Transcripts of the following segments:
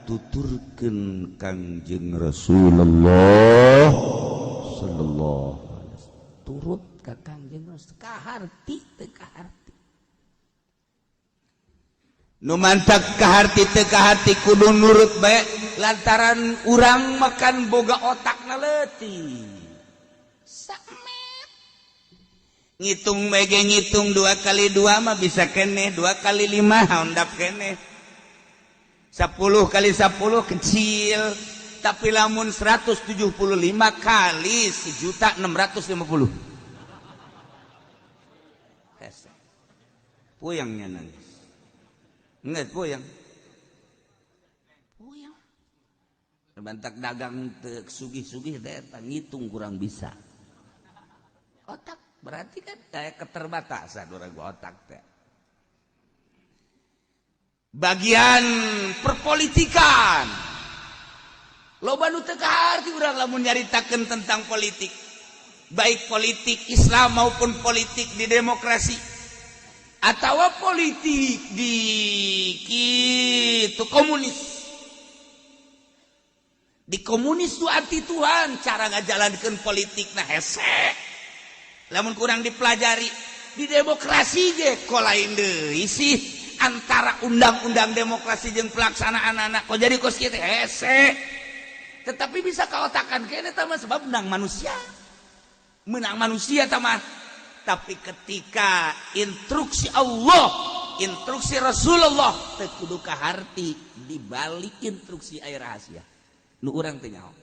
Tuturkeun Kangjeng Rasulullah sallallahu alaihi wasallam, turut ka Kangjeng Rasul, kaharti teu kaharti. Nu mantak kaharti teu kaharti kudu nurut bae, lantaran urang makan boga otak na leutik samet. Ngitung mege ngitung 2 kali 2 mah bisa keneh, 2 kali 5 handap keneh, 10 kali 10 kecil, tapi lamun 175 kali sejuta 650 hese. Puyangnya nangis. Enggak puyang. Puyang. Bantak dagang teu sugih-sugih teh eta ngitung kurang bisa. Otak berarti kan kayak keterbatasan orang gua otak teh. Bagian perpolitikan loba nu teu kaharti urang lamun nyaritakeun tentang politik, baik politik Islam maupun politik di demokrasi atau politik di kitu komunis. Di komunis tuh anti Tuhan cara ngajalankeun politik. Nah, hese lamun kurang dipelajari. Di demokrasi ge kok lain deui sih, antara undang-undang demokrasi jeung pelaksanaan anak kok jadi kos kieu, hese. Tetapi bisa kaotakan kene tah mah, sebab menang manusia, menang manusia tah mah. Tapi ketika instruksi Allah, instruksi Rasulullah, teu kudu kaharti. Di balik instruksi aya rahasia nu urang teu nyaho.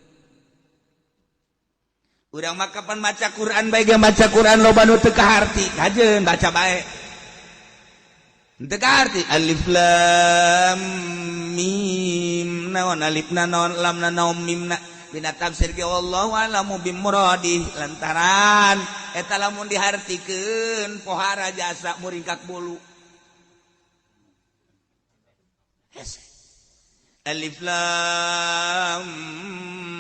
Urang mah kapan maca Quran bae ge, maca Quran loba nu teu kaharti. Kajeun baca bae teu kaharti. Alif lam mim, naon alifna, naon lamna, naon mimna? Dina tafsir ge wallahu a'lamu bimuradi, lantaran eta lamun dihartikeun pohara jasa muringkak bulu. Hese. Alif lam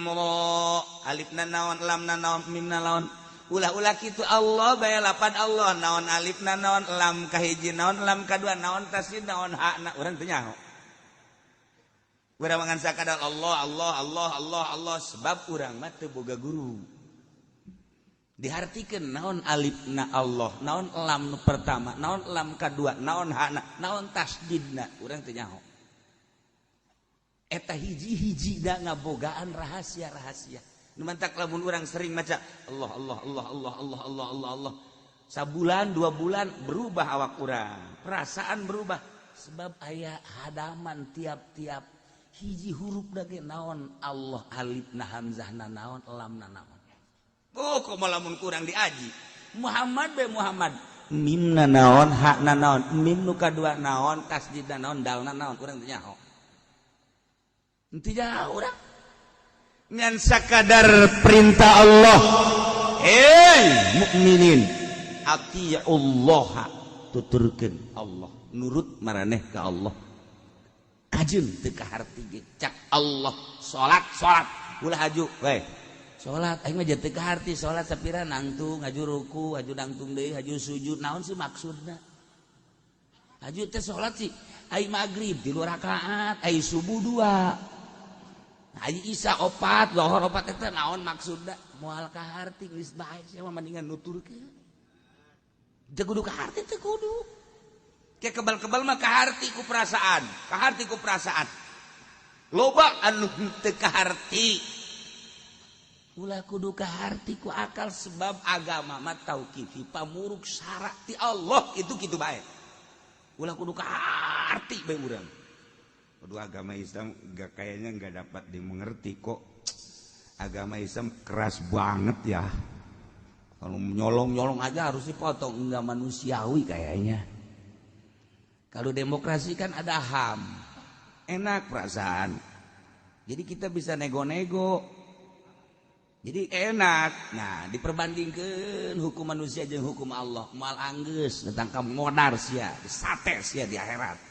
ra, alifna naon, lamna naon, mimna naon? Ulah-ulah kitu. Allah bae lapan Allah, naon alifna, naon lam kahiji, naon lam kadua, naon tasdid, naon hakna, urang teu nyaho. Urang ngan sakadar Allah, Allah, Allah, Allah, Allah, sebab urang mah teu boga guru. Dihartikeun naon alifna Allah, naon lam nu pertama, naon lam kadua, naon hakna, naon tasdidna, urang teu nyaho. Eta hiji-hiji da ngabogaan rahasia-rahasia. Nu mantak lamun urang sering maca Allah, Allah, Allah, Allah, Allah, Allah, Allah, Allah, sabulan 2 bulan berubah awak urang, perasaan berubah, sebab aya hadaman tiap-tiap hiji huruf dage. Naon Allah, alifna, hamzahna naon, lamna naon. Oh, kok lamun kurang diaji Muhammad be Muhammad, mimna naon, hakna naon, mim nu kadua naon, tasdidna naon, dalna naon, kurang teu nyaho. Henteu jauh urang ngan sakadar perintah Allah. Hei mukminin, atiullah, tuturkeun Allah, nurut maraneh ka Allah. Kajeun teu kaharti ge, cak Allah salat, salat ulah haju we salat. Aing mah teu kaharti salat sapira nangtung, haju ruku, haju nangtung deui, haju sujud, naon sih maksudna? Haju teh salat sih. Ai magrib 3 rakaat, ai subuh 2, ai isya 4, lohor 4, eta naon maksudna? Moal kaharti, geus bae sia mah, mendingan nuturkeun. Teu kudu kaharti, teu kudu. Kayak kebal-kebal mah kaharti ku perasaan, kaharti ku perasaan. Loba anu teu kaharti. Ulah kudu kaharti ku akal, sebab agama mah tauqifi, pamuruk syarat ti Allah itu kitu bae. Ulah kudu kaharti bae urang. Aduh, agama Islam gak, kayaknya nggak dapat dimengerti kok. Agama Islam keras banget ya. Kalau nyolong-nyolong aja harus dipotong, enggak manusiawi kayaknya. Kalau demokrasi kan ada HAM, enak perasaan. Jadi kita bisa nego-nego. Jadi enak. Nah, diperbandingkan hukum manusia jeung hukum Allah, mal anggeus tentang modar sia, disate sia di akhirat.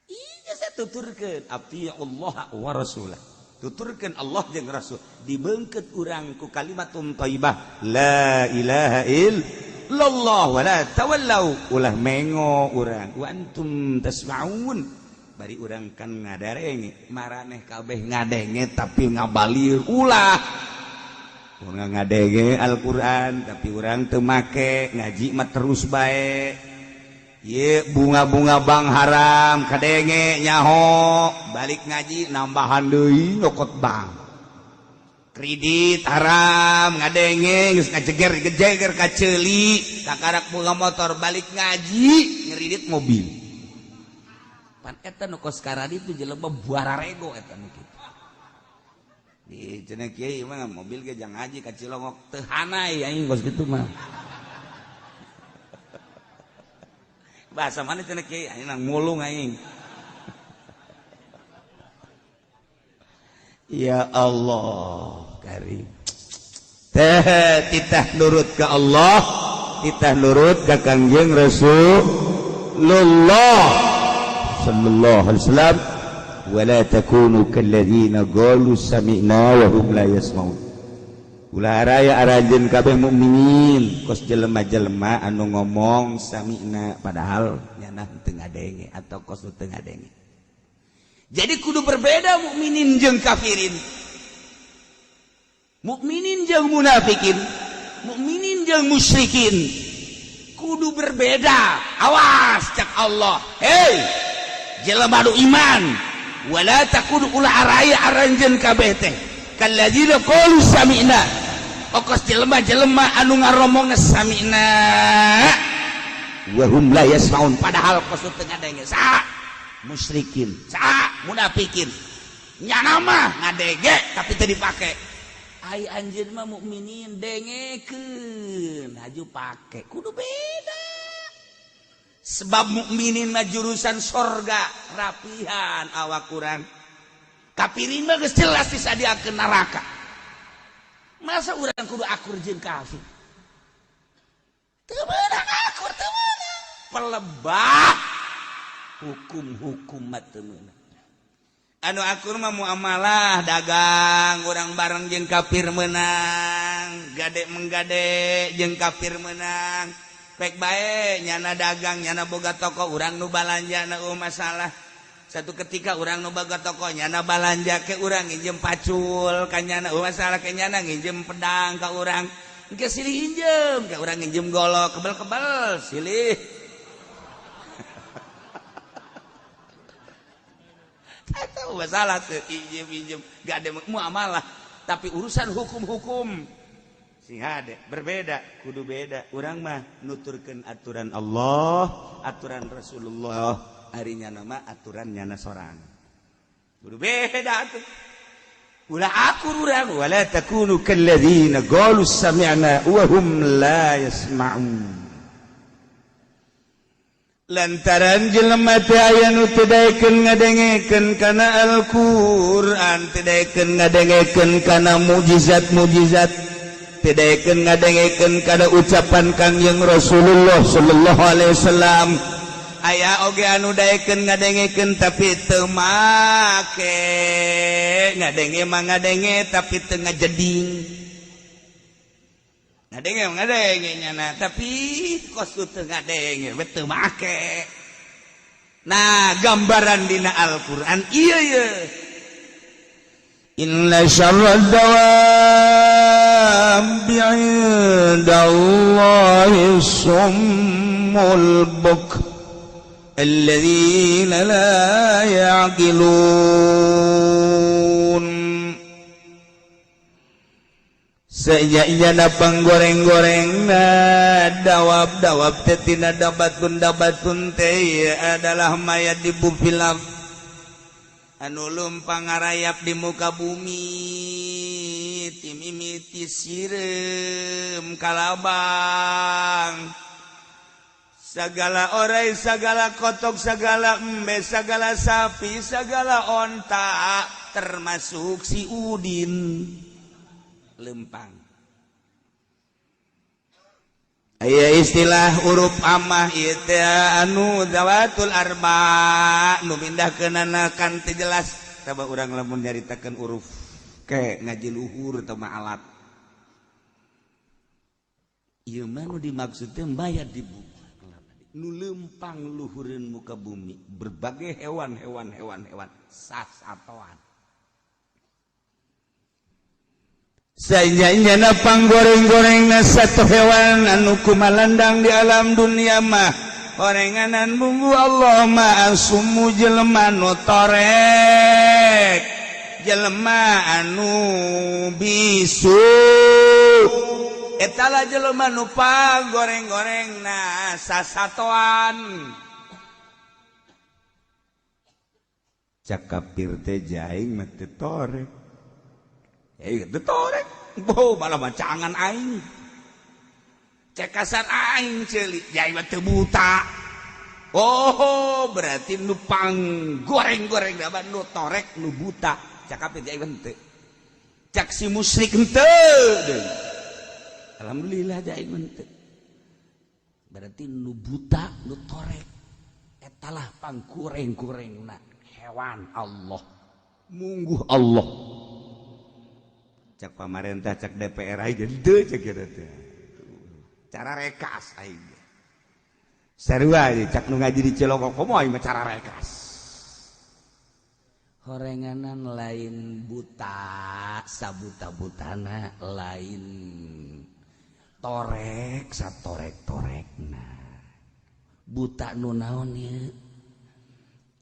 Iya, saya tuturkeun Allah wa rasulah. Tuturkeun Allah jeung Rasul. Dibeungkeut urang ku kalimatun thayyibah, la ilaha illallah. Wala tawallau, ulah mengo urang, wa antum tasma'un. Bari urang kan ngadarenge, maraneh kabeh ngadenge tapi ngabalir ulah. Urang ngadenge Al-Qur'an tapi urang teu make, ngaji mah terus bae. Ye bunga-bunga bang haram kadenge nyaho, balik ngaji nambahan deui nyokot bang. Kredit haram ngadenge geus ngajeger-gejeger ka ceuli, kakarak bunga motor balik ngaji ngeridit mobil. Pan eta nu kos karadi itu jelema buararego eta nu kitu. Di cenah kiai mah mobil ge jang ngaji ka Cilongok teu hanai aing kos kitu mah. Bahasa mana cenah kiai aing nang mulung aing. Ya Allah karim. Teh titah nurut ka Allah, titah nurut ka Kangjeng Rasulullah sallallahu alaihi wasallam. Wala takunu kalladzina qalu sami'na wa hum la yasma'un. Ulah raya aranjeun kabeh mukminin kos jelema-jelema anu ngomong sami'na padahal nyana teu ngadenge atau kos teu ngadenge. Jadi kudu berbeda mukminin jeung kafirin, mukminin jeung munafikin, mukminin jeung musyrikin. Kudu berbeda. Awas cak Allah. Hei, jelema nu iman, wala takunu ulah araya aranjeun kabeh teh kalladzina qalu sami'na. Okos jelema-jelema anu ngaromongna sami'na wa hum la yasma'un padahal kos teu ngadenge. Saha? Musyrikin, saha? Munafikin. Nyana mah ngadege tapi teu dipake. Ai anjeun mah mukminin dengekeun haju pake. Kudu beda. Sebab mukminin mah jurusan sorga, rapihan awak kurang. Kafirin mah geus jelas disadiakeun neraka. Masa urang kudu akur jeung kafir? Teu meunang akur, teu meunang. Pelebah hukum-hukum mah teu meunang. Anu akur mah muamalah dagang urang bareng jeung kafir meunang, gade menggade jeung kafir meunang. Pek bae nyana dagang nyana boga toko urang nu balanja na masalah. Satu ketika urang nu boga toko nyana balanja ke urang nginjem pacul ka nyana masalah, ke nyana nginjem pedang ka urang. Engke silih injem ka urang nginjem golok kebel-kebel silih. Eta masalah teu injem-injem gak ada muamalah, tapi urusan hukum-hukum sing hade berbeda, kudu beda. Urang mah nuturkeun aturan Allah, aturan Rasulullah, ari nyana mah aturan nyana sorang. Kudu beda atuh. Ulah akur urang wala takunu kalladzina qalu sami'na wa hum la yasma'un. Lantaran jelema teh aya nu teu daekeun ngadengekeun kana Al-Qur'an, teu daekeun ngadengekeun kana mukjizat-mukjizat, teu daekeun ngadengekeun kana ucapan Kangjeng Rasulullah sallallahu alaihi wasallam. Aya oge anu daekeun ngadengekeun tapi teu make, ngadenge mah ngadenge tapi teu ngajeding. Ngadenge ngadenge nyana tapi kos teu ngadenge we teu make. Nah, gambaran dina Al-Qur'an ieu ye. Inna syarrad dawabi 'indallahi summul buk alladzina la ya'qilun. Sejana panggoreng-goreng dawab-dawab tetina dabatun dabatun teh adalah mayat di bufilaf anu lumpang ngarayap di muka bumi timimiti sireum kalabang segala orai segala kotok segala embe segala sapi segala onta termasuk si Udin lempang. Aya istilah huruf amah ieu teh anu zawatul arba nu mindahkeunana kan teu jelas. Coba urang lamun nyaritakeun huruf ke ngaji luhur atau mah alat. Ieu mah nu dimaksud teh mayat di buku. Nu lempang luhureun muka bumi berbagai hewan-hewan hewan-hewan sasatoan. Sainjana panggoreng-gorengna satu hewan anu kumalandang di alam dunia mah orenganan bumbu Allah mah asumu jelema nu torek, jelema anu bisu. Etala jelema nu panggoreng-gorengna sasatoan. Cak kafir teh jaing mah teu torek. Teu torek. Boh malah macangan aing. Cek kasar aing ceuli, jaing mah teu buta. Oh, berarti nu panggoreng-goreng da nu torek nu buta. Cak kafir jaing mah henteu. Cak si musyrik henteu deui. Alhamdulillah jaing mah henteu. Berarti nu buta nu torek. Etalah panggoreng-gorengna hewan Allah. Mungguh Allah. Cak pamarentah cak DPR aing henteu cek eta teh. Cara rekas aing. Sarua cak nu ngaji di Cilongok komo aing mah cara rekas. Horenganan lain buta sabuta-butana, lain torek satorek-torekna. Buta nu naon ieu?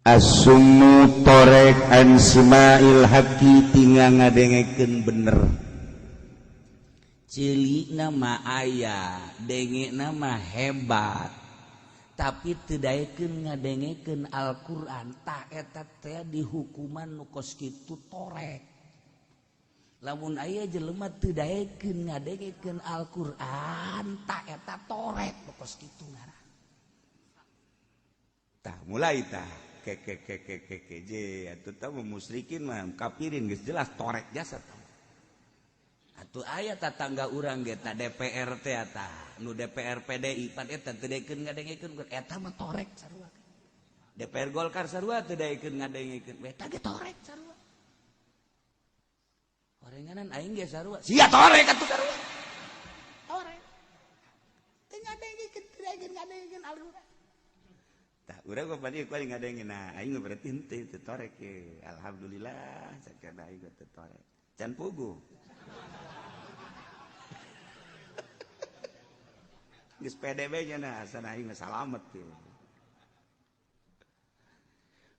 Asumu torek an semail haqi tinggal ngadengekeun bener. Ceuli nama aya, denge nama hebat, tapi teu daekeun ngadengekeun Al-Qur'an. Tah eta teh dihukuman nu kos kitu torek. Lamun aya jelema teu daekeun ngadengekeun Al-Qur'an, tah eta torek nu kos kitu ngaran. Tah mulai tah ke ke ke ke ke ke je atuh tah musyrikin mah kafirin geus jelas torek jasa tah. Atuh aya tatangga urang ge ta DPR teh tah nu DPR PDI pan eta teu daekeun ngadengekeun eta mah torek sarua. DPR Golkar sarua teu daekeun ngadengekeun eta ge torek sarua. Horenganan aing ge sarua sia torek atuh sarua. Torek. Teu ngadengekeun teu daekeun ngadengekeun Al-Qur'an. Tah urang mah bari kuari ngadengekeun nah aing mah berarti henteu teu torek ye. Alhamdulillah sakana aing teu torek. Can puguh. Geus PDB nya nah asana aing mah salamet ye.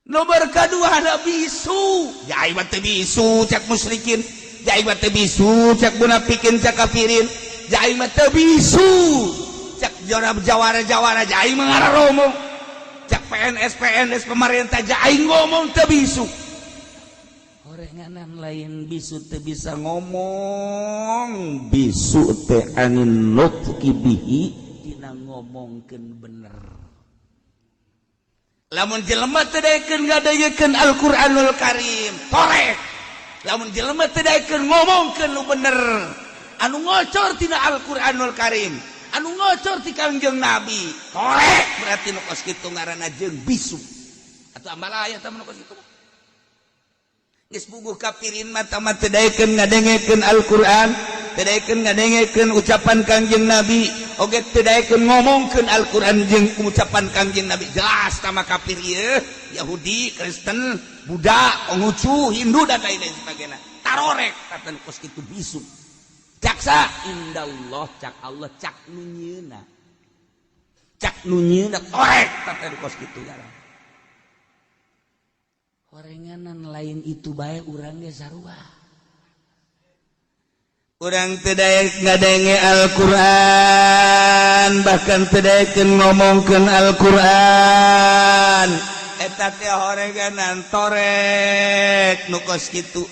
Nomor kedua ada bisu. Ya aing mah teu bisu cak musyrikin. Ya aing mah teu bisu cak munafikin cak kafirin. Ya aing mah teu bisu cak jawara-jawara ja aing mah ngararomong. Cak PNS PNS pemerintah ja aing ngomong teu bisu. Horenganan lain bisu teu bisa ngomong, bisu teh anin nutqi bihi dina ngomongkeun bener. Lamun jelema teu daekeun ngadengekeun Al-Qur'anul Karim, torek. Lamun jelema teu daekeun ngomongkeun nu bener, anu ngocor tina Al-Qur'anul Karim, anu ngocor ti Kangjeng Nabi, torek berarti nu kos kitu ngaranna jeung bisu. Atuh ambalaya tah nu kos kitu. Geus puguh kafirin mah tah teu daekeun ngadengekeun Al-Qur'an, teu daekeun ngadengekeun ucapan Kangjeng Nabi, oge teu daekeun ngomongkeun Al-Qur'an jeung ucapan Kangjeng Nabi. Jelas tah mah kafir ieu, Yahudi, Kristen, Buddha, Konghucu, Hindu dan lain-lain sebagainya. Tarorek kata kos kitu bisu. Caksa indallah cak Allah cak nu nyieuna. Cak nu nyieuna torek kata kos kitu ngaran. Horenganan lain itu bae urang ge sarua. Urang teu daek ngadenge Al-Qur'an, bahkan teu daekeun ngomongkeun Al-Qur'an. Eta teh horenganan torek nu kos kitu.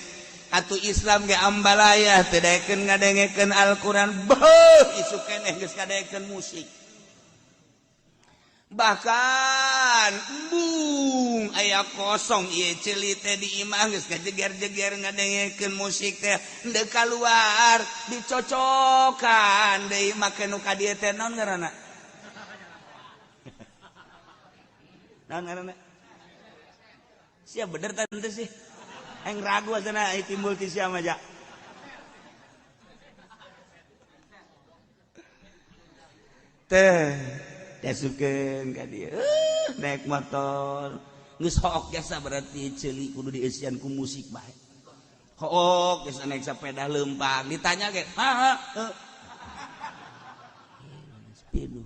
Atuh Islam ge ambalaya teu daekeun ngadengekeun Al-Qur'an, beuh isuk keneh geus ngadengekeun musik. Bahkan embung aya kosong ieu ceuli teh di imah geus ngajeger-jeger ngadengekeun musik teh henteu kaluar dicocokan deui make nu ka dieu teh naon ngaranna? Naon ngaranna? Sia bener tah henteu sih? Aing ragu asana timbul ti sia mah ja. Teh Diasupkeun ka dieu. Naik motor. Geus hook jasa berarti ceuli kudu dieusian ku musik bae. Hook geus naik sepeda lempang ditanya ge, ha ha. Pinuh.